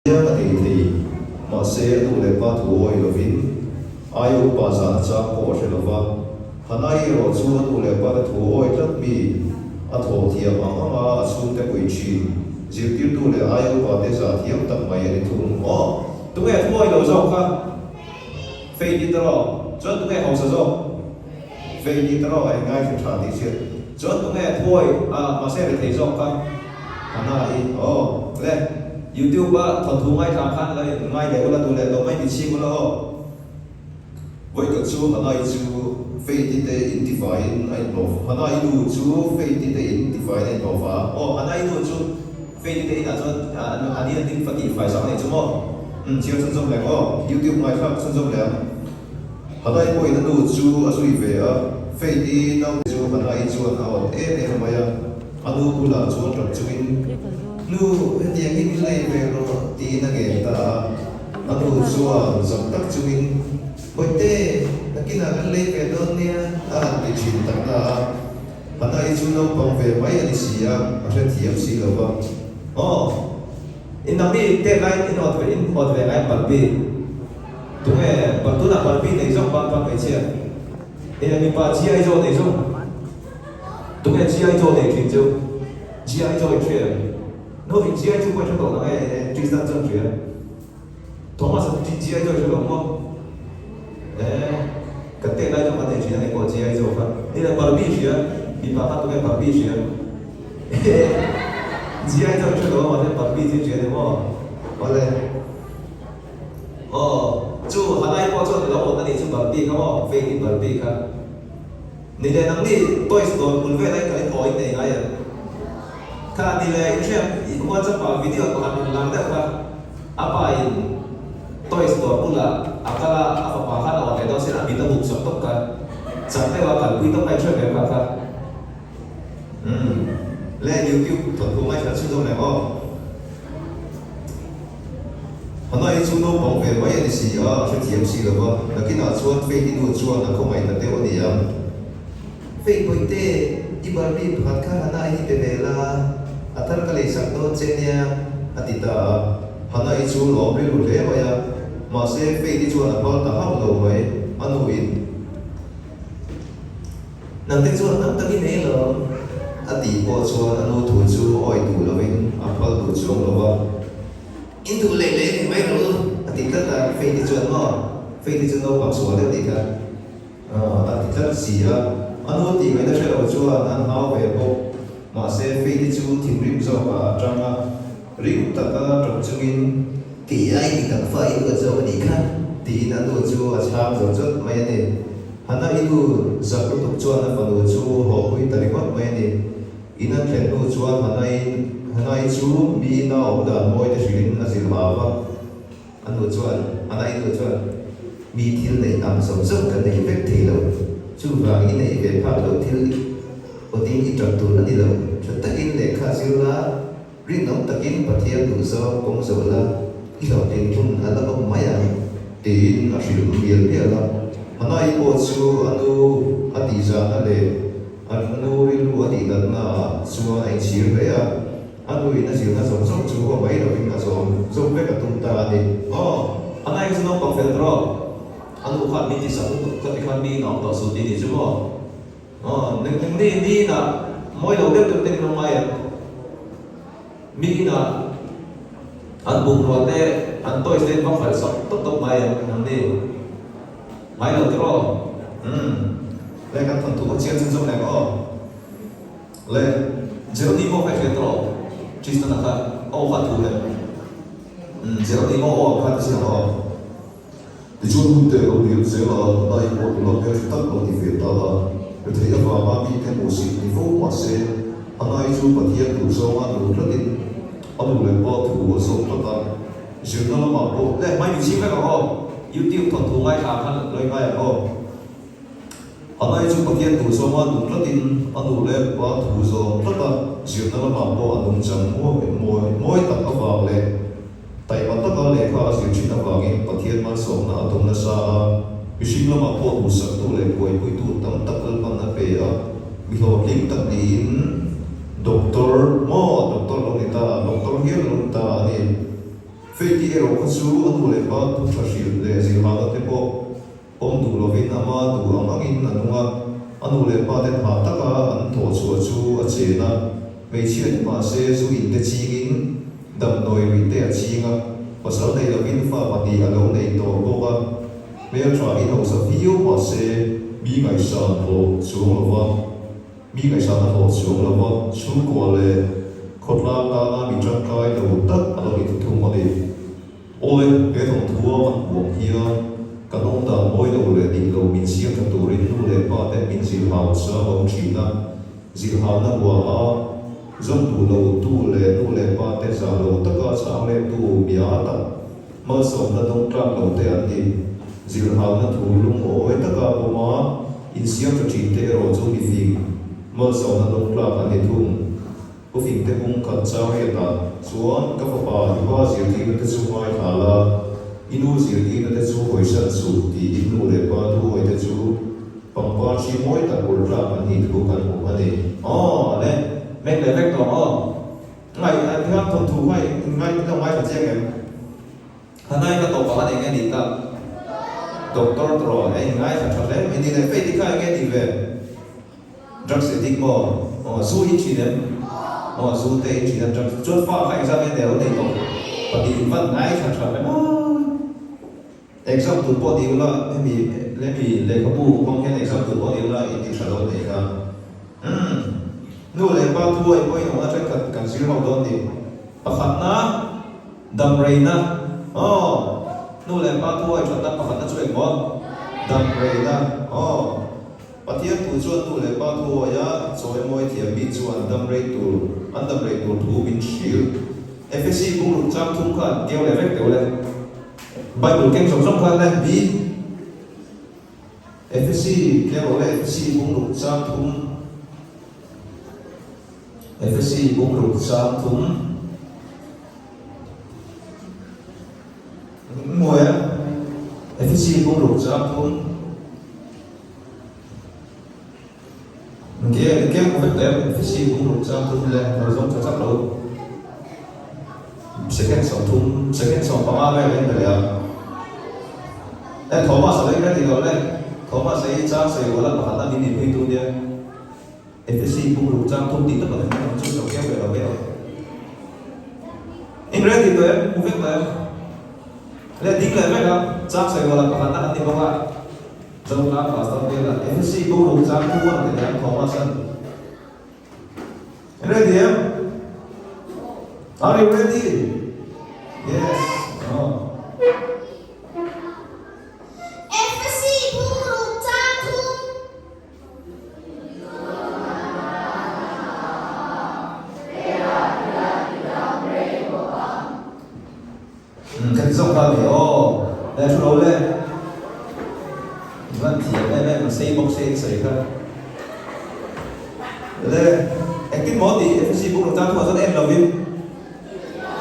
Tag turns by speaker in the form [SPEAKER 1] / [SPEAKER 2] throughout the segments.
[SPEAKER 1] Chiang a nei thei, mahse a nu leh pa thu awih lovin ai upa zan a chang pawh a hre lova. Hanai erawh chu a nu leh pa te thu awih tlat mi a thawh thiam ang ang a, a chhungte pui thin, zirtirtu leh ai upa te zah thiam tak mai a ni thung. Aw, tunge thu awih lo zawk kha? Faith i tawh, chuan tunge hausa zawk? Faith i tawh a inngaithla tha tih hriat. Chuan tunge thuai a mahse rethei zawk kha? Hana i aw le YouTube a thawnthu ngaithla khan lo in ngai leh ula duh leh lo mai mi chhing ula aw. Vawikhat chu Hana i chu Faith i te in tifaiin a inhlawh Hana i nu chu Faith i te in tifaiin a inhlawh va aw Hana i nu chu Faith i te inah chuan a ni a ding fa tihfai sak a nih chu maw umm chhiar chhunzawm leh ang aw YouTube ngaithlak chhunzawm leh ang. Hanai pawhin a nu chu a zui ve a, Faith-i naute chu Hanai chuan a awt em em mai a, a nu bulah chuan ṭap chungin, Nu, hetiang hi min lei ve rawh, tiin a ngen ta a. A nu chuan zam tak chungin, Bawihte, nakinah kan lei ve dawn nia, a han ti ṭhin tak na a. Hanai chu naupang ve mai a ni si a, a hrethiam si lo va. Aw, inami tet laiin in awt ve in awt ve ngai Barbie. Tunge pa tunah Barbie nei zawk pa pa hmeichhia eng mipa GI Joe nei zawk tunge GI Joe nei thin chu GI Joe in hria em no in GI Joe pawh in hre tawh nang e Tristan chuan hria Thomas a GI Joe i hre lo maw e kan tet lai chuan kan nei thin a engpawh GI Joe kha ni le Barbie hria mipa kha tunge Barbie hria GI Joe in hre lo a mahse Barbie chu in hria ni maw awle. Aw, chu Hanai pawh chuan ilo awt a nih chu Barbie kha maw, Faith i Barbie kha. Ni leh nangni toys dawr bul vel ain kalin aw in nei ngai em? Kha ni leh in hriat WhatsApp ah video pakhat rawn lang deuh kha a pa in toys dawr bulah a kal a, a fapa khan a awt leh dawn sin a mit a hup sak tawp kha chak deuh a kalpui tawp kha in hriat ve kha kha. Umm le YouTube thawnthu ngaithla chhunzawm leh aw. Hana hi chu naupang ve mai a ni si a, a hrethiam si lo va, nakinah chuan Faith-i nu chuan a khawngaih ta deuh a ni ang. Faith Bawihte, i Barbie pakhat kha Hana hi pe ve la, a thar ka leisak dawn che nia, a ti ta a. Hana hi chu lawm rilru hle mai a, mahse Faith-i chuan a phal ta hauh lo mai, a nuin. Nangte chuan tam tak i nei lo. A tih pawh chuan a nu thu chu awi duh lovin a phal duh chuang lo va. In duh leh leh ni mai rawh u, a ti tlat a. Faith-i chuan maw? Faith-i chu naupang sual deuh tih kha a ti tlat si a. A nu tih ngaihna hre lo chuan an hau ve bawk. Mahse, Faith-i chu thinrim zawkah a tang a. Ring taka tawp chungin, Kei ai mi dang fa i luat zawk a nih kha, tiin a nu chu a chhang zawt zawt mai a ni. Hana i nu zak lutuk chuan a fanu chu hawpui ta ringawt mai a ni. In an thlen hnu chuan Hana i Hana i chu mi ina awm dan mawi te hrilhin a zilh hau va. A nu chuan, Hana i nu chuan, Mi thil neih ang zawng zawng ka nei vek thei lo, chuvang i neih ve phak loh thil awtin i tap tur a ni lo, tha takin lehkha zir la, Rinawm takin Pathian duh zawng kawng zawh la, i hlawhtlin hun a la awm mai ang, tiin a hrilh mial mial a. Hanai pawh chu a nu a tihzahna leh a nu rilru a tihnatna ah chuan a inchhir hle a, a nuin a zirna zawng zawng chu haw mai lovin a zawm zawm vek a tum ta a ni. Aw, Hanai chu naupang fel tawh, a nu khan min tisak lutuk kha tikhan mi in a awm tawh suh tih ni chu maw? Aw, ning ning ni mi inah mawi lo deuh deuh te min awm ngai em? Mi inah an bungrua te, an toys te in va khalh sak tawp tawp ngai em nang ni? Ngai lo tiraw? Umm, le kan thawnthu kha chiang chhunzawm leh ang aw. Le, Jeronimo kha i hria tiraw? Tristan-a kha aw kha a thu em? Umm, Jeronimo aw ang kha ti si ang aw.
[SPEAKER 2] Tichuan hun te a lo liam zel a, nai pawh nula hmeltha tak lo ni ve ta a, retheih avanga mite hmuhsit ni fo mah se, a nai chu Pathian duh zawnga nun tlatin a nu leh pa thu a zawm tlat a, zirna lamah pawh.
[SPEAKER 1] Le, hmai min chhing vek ang aw, YouTube thawnthu ngaithla khan lo ingai ang aw.
[SPEAKER 2] A nai chu Pathian duh zawnga nun tlatin a nu leh pa thu zawm tlat a, zirna lamah pawh a nungchang mawi mawi tak avang leh, Taima taka lehkha a zir thin avangin Pathian malsawmna a dawng nasa a, mihring lamah pawh duhsaktu leh buaipuitu tam tak Lalpan a pe a, mi hlawhtling tak niin Doctor maw Doctor lo ni ta, Doctor hial lo ni ta a ni.
[SPEAKER 1] Faith-i erawh kha chu a nu leh pa thu tha hrilh leh zirhahna te pawh pawm duh lovin ama duh ang angin a nung a, a nu leh pa ten hah taka an thawh chhuah chu a chen a, hmeichhia ni mah se zu in te chingin damdawi ruih te a ching a, pasal nei lovin fa pahnih a lo nei tawh bawk a, hmeltha in hausa viau mah se mi ngaihsan hlawh chuang lova. Mi ngaihsan a hlawh chuang lo va, chhungkua leh khawtlang tana mi tangkai lo tak a lo inti thung a ni. Awle, he thawmthua kan huam hian kan awm dan mawi lo leh dik lo min siam tha turin nu leh pa ten min zilhau chang a awm thin a, zilhauna hua a zawm duh lo tu leh nu leh pa te zah lo taka chang lettu mia tak Malsawmna dawng tlak lo te an ni. Zirhauna thu lungawi taka pawm a, insiam tha thin te erawh chu mi fing malsawmna dawng tlak an ni thung. Pu Fingte bung khat chang riatah chuan ka fapa i pa zirtirna te chu ngaithla la, i nu zirtirna te chu hawisan suh tiin nu leh pa thuhawi te chu pangpar hri mawi tak ur tlak an nih thu kan hmu a ni.
[SPEAKER 2] Aw le, mek leh vek tawh aw. Ngai hian thawnthu kha in ngai in lo ngaithla chiang em? Hanai ka tawp ang a eng nge ni tak? Doctor tawh a in ngaithla tha hle mai ni leh Faith-i kha eng nge ni ve? Drugs addict maw? Aw zu in thin em? Aw zu te in thin a drugs chuan fa kha engzat nge nei lo nei tawh? Pahnih in van ngaithla tha hle mai. Exam tur pawh ni ula hemi lemi lehkhabu hmang hian exam tur pawh ni ula in ti tha lo nei kha. Umm. Nu leh pa thuai pawhin awmna thenkhat kan zir ho dawn ni. Pakhatna, damreina. Aw. Nu leh pa thuai thatna pakhatna chu engmaw? Damreina. Aw. Pathian thu chuan nu leh pa thuaia chawimawi thiam mi chuan damrei tur, an damrei tur thu min hrilh. Efesi bungruk chang thum khan keu leh vek teuh le. Bible keng zawng zawng khan le bi. Efesi keng leh Efesi bungruk chang thum Efesi bungruk chang thum Mawi a Efesi bungruk chang thum Nge keng vek teh Efesi bungruk chang thum le lo zawng tha chak lo Second 30 second 15 vel in pe leh a. E Thomas a lei reng lo le. Thomas a hi chang sawi rual a pakhat a min inpui tu nia. Efesi bungruk chang thum tih tak ang ang chu lo keu ve lo ve. In ready tawh em? Hmu vek tawh em? Le ding leh vek a, chang sawi rual a pakhat a kan ni bawk a. Zohna Pastor Biala Efesi bungruk chang thum a rawn ti leh ang Thomas an. Ready em? Are you ready? Yes. Oh.
[SPEAKER 3] Efesi bungruk chang thum.
[SPEAKER 2] Ka ti zawk ta ve aw. Le thu lo le. Van thiam em em a sei bawk se in sawi kha. Le engtin maw tih FSC book lo tan thu ah chuan en lovin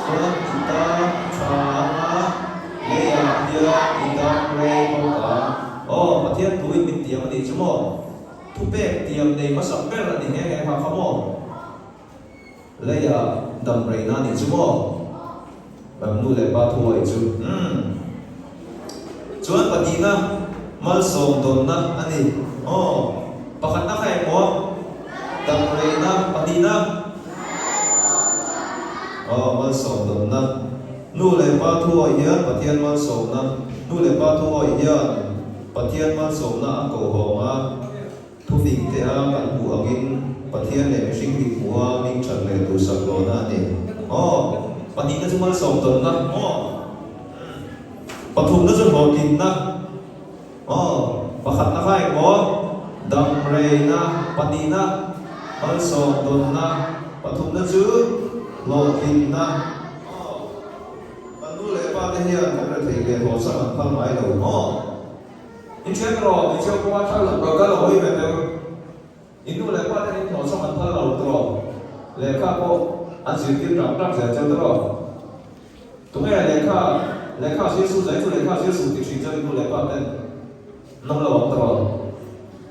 [SPEAKER 2] chuan i tan tha anga leiah hian i dam rei bawk a. Aw Pathian thu in min tiam a nih chu maw. Thupek tiam nei hmasa ber a ni nghe nghe kha kha maw. Leia dam reina nih chu maw? Kan nu leh pa thuai chu. Umm. Chuan pahnihna malsawm dawnna a ni. Aw. Pakhatna kha engmaw? Dam reina. Pahnihna? Aw, malsawm dawnna. Nu leh pa thuai hian Pathian malsawmna. Nu leh pa thuai hian Pathian malsawmna a kohhawng a. Thufing te a kan hmuh angin Pathian leh mihring mit hmuh a ming that leh duhsak hlawhna a ni. Aw, pahnihna chu malsawm tawnna, aw, pathumna chu hlawhtlinna, aw, pakhatna kha engmaw? Damreina, pahnihna malsawm tawnna, pathumna chu hlawhtlinna, aw, kan nu leh pa te hian kan rethei leh hlawhchham an phal ngai lo, aw. In hriat rawh, hmeichhe pawh a thar loh ka kal hawi ve deuh. In nu leh pa ten in hlawh chhawng an phal lo tawh. Lehkha pawh an zirtir ṭak ṭak zel cheu tawh. Tunge lehkha, lehkha zir su zai chu lehkha zir suh ti ṭhin cheu in nu leh pa ten nawm lo ang tawh.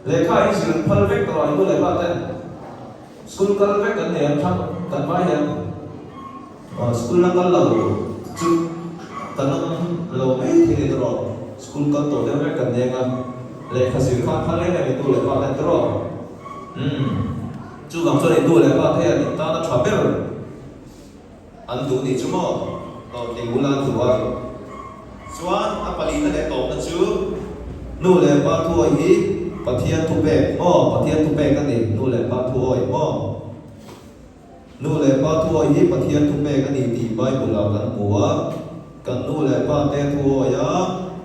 [SPEAKER 2] Lehkha in zir phal vek tawh in nu leh pa ten. School kal vek kan nei ang thlang kan vai hian. School la kal lo chu. Kan awm lo mai thei ni tawh. School kal tawh deuh reng kan neng a, lehkha zir khan phal em em i nu leh pa ten tawh. Umm. Chuvang chuan i nu leh pa te hian in tan a tha ber an duh nih chu maw? Hlawhtling bula an duh a. Chuan a palina leh tawpna chu nu leh pa thuawi hi Pathian thupek maw? Pathian thupek a ni, nu leh pa thuawi maw? Nu leh pa thuawi hi Pathian thupek a ni tih Bible-ah kan hmu a. Kan nu leh pa te thuawi a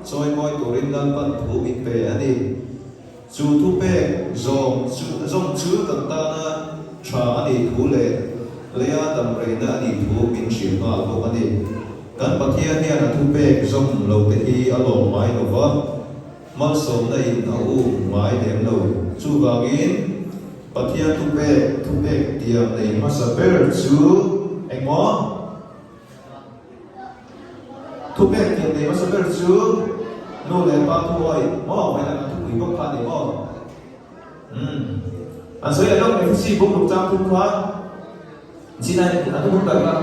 [SPEAKER 2] chawimawi turin Lalpan thu min pe a ni. Chu thupek zawng chu zawng chu kan tana tha a nih thu leh leia damreina a nih thu min hrilh nghal bawk a ni. Kan Pathian hian a thupek zawng lo te hi a lawm ngai lo va, malsawmna in a um ngai lem lo. Chuvangin Pathian thupek thupek tiam nei hmasa ber chu engmaw? Thupek tiam nei hmasa ber chu nu leh pa thu awi maw vawiin an thupui bawk kha a ni maw? Umm. An sawi leh lawk Efesi bawk ruk chang thum kha Zina an thupui ber kha.